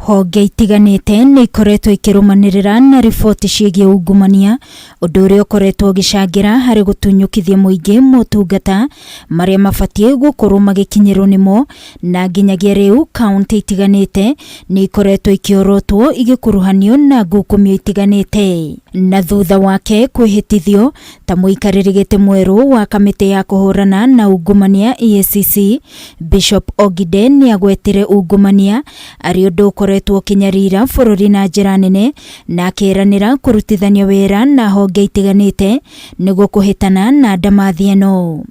Honge itiganĩte nĩ ikoretwo ikĩrũmanĩrĩra na riboti ciĩgiĩ ungumania, ũndũ ũrĩa ũkoretwo ũgĩcangĩra harĩ gũtunyũkithia mũingĩ motungata marĩa mabatiĩ gũkorwo magĩkinyĩrwo nĩmo, na nginyagia rĩu kaũntĩ itiganĩte nĩ ikoretwo ikĩorotwo igĩkuruhanio na ngukumio itiganĩte. Na thutha wake kwĩhĩtithio ta mũikarĩri gĩtĩ mwerũ wa kamĩtĩ ya kũhũrana na ungumania EACC, Bishop Ogide nĩ agwetire ungumania arĩ ũndũ ũkoretwo ũkĩnyarira bũrũri na njĩra nene na akĩranĩra kũrutithania wĩra na honge itiganĩte nĩguo kũhĩtana na ndamathia ĩno.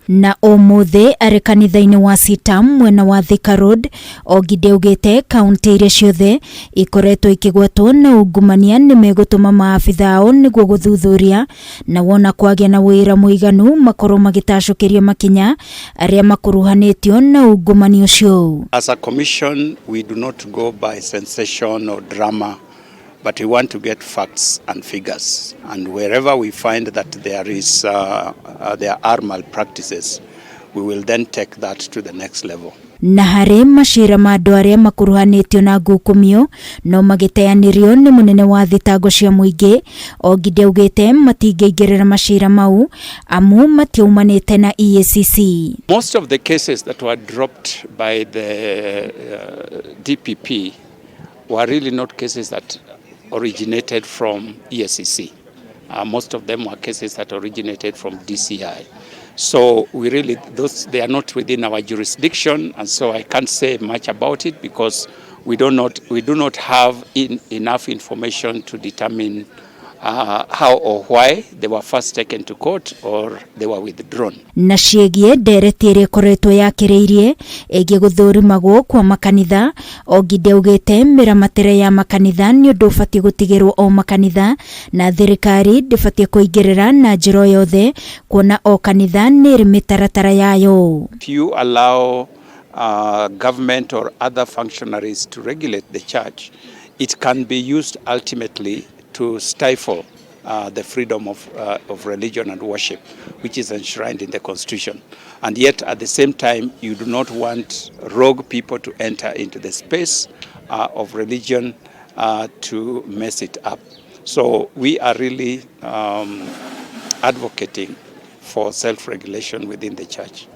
Na ũmũthĩ arĩ kanitha-inĩ wa CITAM mwena wa Thika Road, Ogide augĩte kaunti iria ciothe ikoretwo ikĩgwetwo na ungumania nĩ megũtũma maabitha ao nĩguo gũthuthuria na wona kwagĩa na wĩra mũiganu makorwo magĩtacũkĩria makinya arĩa makuruhanĩtio na ungumania ũcio. As a commission, we do not go by sensation or drama, but we want to get facts and figures. And wherever we find that there are malpractices, we will then take that to the next level. Na harĩ macira ma andũ arĩa makuruhanĩtio na ngukumio no magĩteanĩrio nĩ mũnene wa thitango cia mũingĩ, Ogide augĩte matingĩingĩrĩra macira mau amu matiaumanĩte na EACC. Most of the cases that were dropped by the DPP were really not cases that originated from EACC. Most of them were cases that originated from DCI. So we really, those, they are not within our jurisdiction, and so I can't say much about it because we do not have enough information to determine how or why they were first taken to court or they were withdrawn. Na ciĩgiĩ ndereti ĩrĩa ĩkoretwo yakĩrĩirie ĩgiĩ gũthũrimagwo kwa makanitha, Ogide augĩte mĩramatĩre ya makanitha nĩ ũndũ ũbatiĩ gũtigĩrwo o makanitha na thirikari ndĩbatiĩ kũingĩrĩra na njĩra o yothe kuona o kanitha nĩ ĩrĩ mĩtaratara yayo. If you allow government or other functionaries to regulate the church, it can be used ultimately to stifle the freedom of religion and worship, which is enshrined in the Constitution. And yet, at the same time, you do not want rogue people to enter into the space of religion to mess it up. So we are really advocating for self-regulation within the church,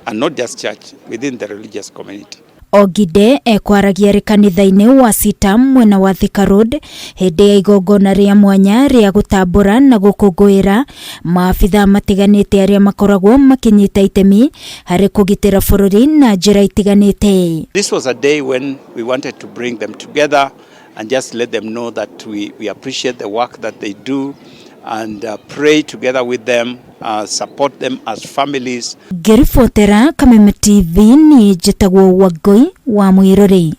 and not just church, within the religious community. Ogide ekwaragia arĩ kanitha-inĩ wa CITAM mwena wa Thika Road hĩndĩ ya igongona rĩa mwanya rĩa gũtambũra na gũkũngũĩra maabitha matiganĩte arĩa makoragwo makĩnyita itemi harĩ kũgitĩra bũrũri na njĩra itiganĩte. This was a day when we wanted to bring them together and just let them know that we appreciate the work that they do and pray together with them, support them as families. Ngĩribotera Kameme TV, niĩ njĩtagwo Wangũi wa Mwĩrũrĩ.